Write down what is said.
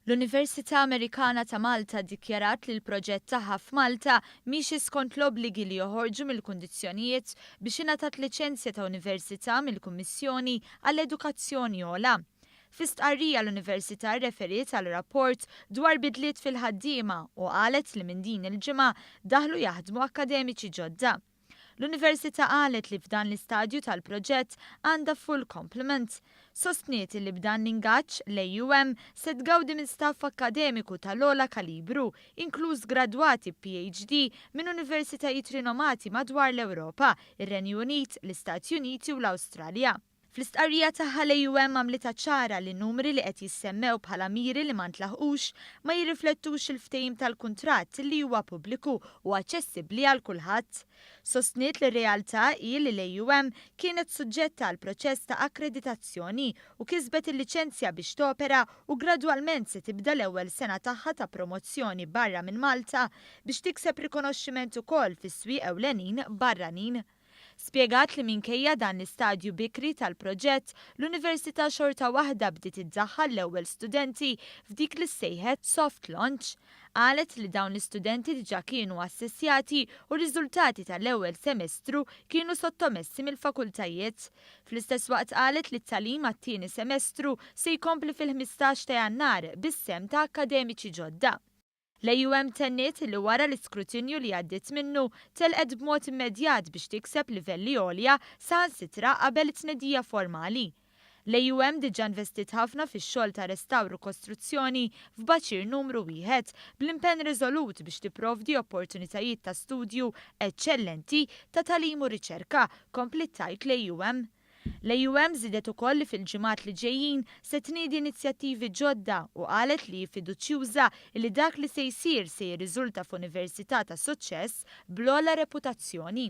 L-Università Amerikana ta' Malta ddikjarat li l-proġett tagħha f'Malta miexi skont l-obbligi li joħorġu mill-kundizzjonijiet biex ingħatat liċenzja ta' università mill-Kummissjoni għall-Edukazzjoni Ogħla. Fi stqarrija l-Università rreferiet għal rapport dwar bidliet fil-ħaddiema u qalet li minn din il-ġimgħa daħlu jaħdmu akkademiċi ġodda. L-Università qalet li f'dan l-istadju tal-proġett għandha full complement. Sostniet li b'dan l-ingaġġ l-AUM se tgawdi minn staff akkademiku tal-ogħla kalibru, inkluż gradwati PhD minn universitajiet rinomati madwar l-Ewropa, ir-Renju Unit, l-Istati Uniti u l-Awstralja. Fl-istqarrija tagħha l-AUM għamlitha ċara li numri li qed jissemmew bħala miri li ma ntlaħqux ma jirriflettux il-ftehim tal-kuntratt li huwa pubbliku u aċċessibbli għal kulħadd. Sostniet li r-realtà hi li l-AUM kienet suġġetta għal proċess ta' akkreditazzjoni u kisbet il-liċenzja biex topera u gradwalment se tibda l-ewwel sena tagħha ta' promozzjoni barra minn Malta biex tikseb rikonoxximent ukoll fis-swieq ewlenin barranin. Spjegat li minkejja dan l-istadju bikri tal-proġett, l-Università xorta waħda bdiet iddaħħal l-ewwel studenti f'dik li sejħet soft launch. Qalet li dawn l-istudenti diġà kienu assessjati u r-riżultati tal-ewwel semestru kienu sottomessi mill-fakultajiet. Fl-istess waqt qalet li t-tagħlim għat-tieni semestru se jkompli fil-15 ta' Jannar bis-sehem ta' akkademiċi ġodda. L-AUM tenniet li wara l-iskrutinju li għaddiet minnu telqet b'mod immedjat biex tikseb livelli għolja saħansitra qabel it-tnedija formali. L-AUM diġà investit ħafna fix-xogħol ta' restawr u kostruzzjoni f'baċir numru 1 bl-impenn riżolut biex tipprovdi opportunitajiet ta' studju eċċellenti ta' tagħlim u riċerka, kompliet tgħid l-AUM. L-AUM żiedet ukoll li fil-ġimgħat li ġejjin se tniedi inizjattivi ġodda u qalet li fiduċjuża li dak li se jsir se jirriżulta f'università ta' suċċess bl-ogħla reputazzjoni.